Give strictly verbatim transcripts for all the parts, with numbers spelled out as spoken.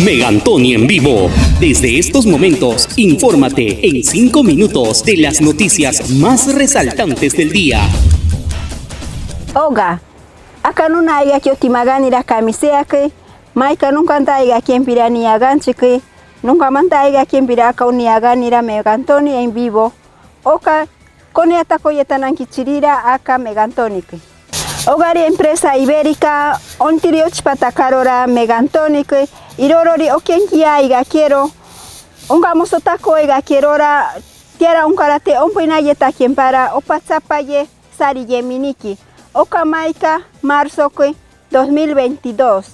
Megantoni en vivo. Desde estos momentos, infórmate en cinco minutos de las noticias más resaltantes del día. Oga, aka nunaiga kio timaganira kamiseaki, maika nunka ntaiga kempira niaganchiki, nunka mantaiga kempira aka uniaganira Megantoni en vivo. Oka, kone ata koyetananki chirira aka Megantoniki. Ogari empresa Ibérica, ontiri ochipa takarora Megantoniki, irorori okenki aiga kero, onga moso takoiga kerora, tiara onkarate ompina yeta kempara, opatsa paye sari yeminiki. Oka maika marzoki dos mil veintidós.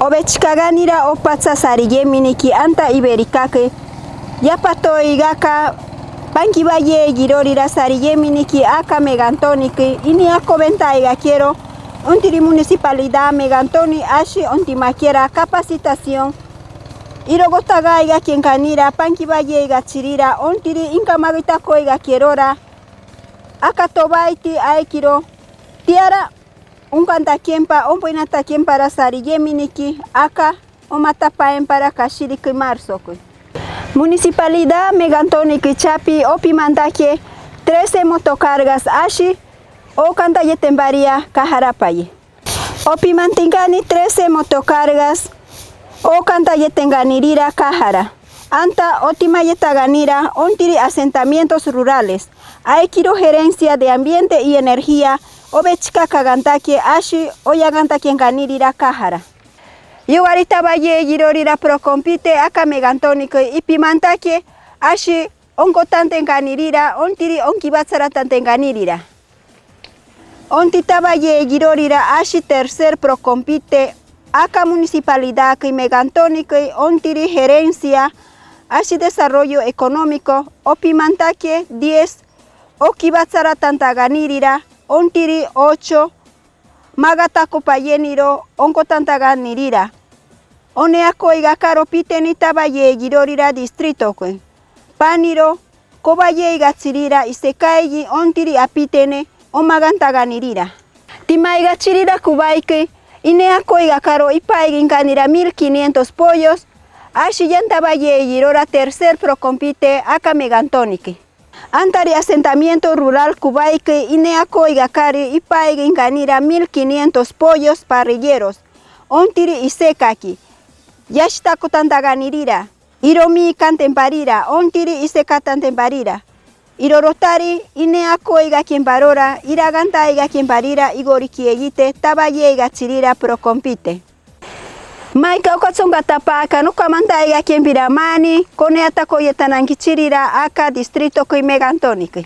Obechikaganira opatsa sari yeminiki anta Ibéricaki, yapatoiga ka pankiba yeigi irorira sari yeminiki aka Megantoniki, inia kobentaiga kero, ontiri municipalidad Megantoni ashi ontimakiera capacitación, irogotagaiga kenkanira pankiba yeiga chirira, ontiri inkamagitakoiga kerora, aka tobaiti aikiro, tiara onkan takempa, ompoina takempara sari yeminiki, aka omata paempara kashiriki marzoki. Municipalidad Megantoniki chapi opiman take trece motocargas ashi, okan tayetenbaria kahara paye. Opiman tingani trece motocargas, okan tayetenganirira kahara. Anta otima yetaganira, ontiri asentamientos rurales. Aikiro gerencia de ambiente y energía, obechika kagan take ashi, oyagan takenganirira kahara. Yugari taba yeigi irorira Procompite aka Megantoniki, ipiman take ashi, onko tantenganirira, ontiri onki batsara tantenganirira. Onti taba yeigi irorira ashi tercer Procompite aka municipalidadki Megantoniki, ontiri gerencia ashi desarrollo económico, opiman take diez oki batsara tantaganirira, ontiri ocho maga tako payeniro onko tantaganirira. One akoiga karo piteni taba yeigi irorira distritoki, paniro koba yeiga chirira isekaigi, ontiri apitene omagantaganirira. Timaiga chirira kubaiki, ine akoiga karo ipaigi inkanira mil quinientos pollos ashi, yan taba yeigi irora tercer Procompite aka Megantoniki. Antari asentamiento rural kubaiki, ine akoiga kari ipaigi inkanira mil quinientos pollos parrilleros, ontiri isekaki, yashi tako tantaganirira, iromi kanten parira, ontiri iseka tanten parira. Irorotari, ine akoiga kemparora, iragan taiga kemparira, igori kieyite taba yeiga chirira Procompite. Maika oka chonga tapa aka nuka mantaiga kempira mani, kone ata koyetananki chirira aka distritoki Megantoniki.